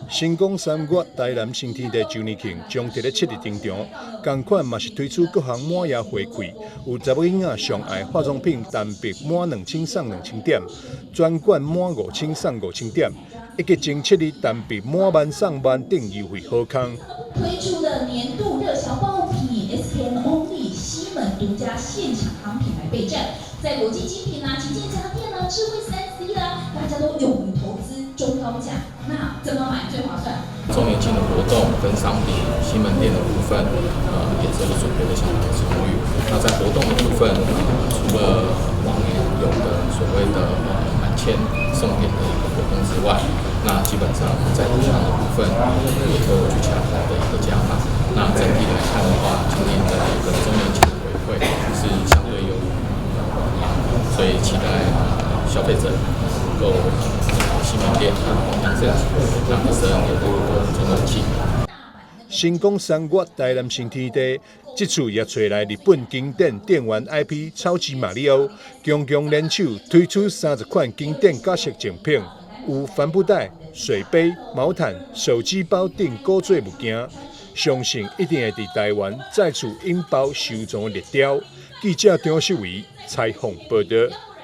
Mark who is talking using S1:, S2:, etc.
S1: 神岡三越台南新天地周年慶將佇咧7日登場，仝款嘛是推出各項滿額回饋，有查某囡仔上愛化妝品單筆滿2000送2000點，專櫃滿5000送5000點，以及前7日單筆滿萬送萬等優惠好康。
S2: 推出的年度熱銷爆品 SKM Only 西門獨家現場夯品來備戰，在國際精品啦、旗艦家電啦、智慧3C 啦，大家都勇於投資中高價，那怎麼買最划算？
S3: 週年慶的活動跟商品，西門店的部分，也是準備的相當的充裕。那在活動的部分，除了往年有的所謂的滿千送點的一個活動之外，那基本上在音響的部分也都有去洽談的一個加碼。那整體來看的話，今年的一個週年慶的回饋是相對優於往年，所以期待消費者能夠西門店共襄盛舉，讓12年的一個週年慶。
S1: 神岡三越台南新天地，這次也揣來日本經典電玩 IP 超級瑪利歐，強強聯手推出30款經典角色贈品，有帆布袋、水杯、毛毯、手機包等古做物件，相信一定會佇台灣再次引爆收藏的熱潮。記者張秀維採訪報導。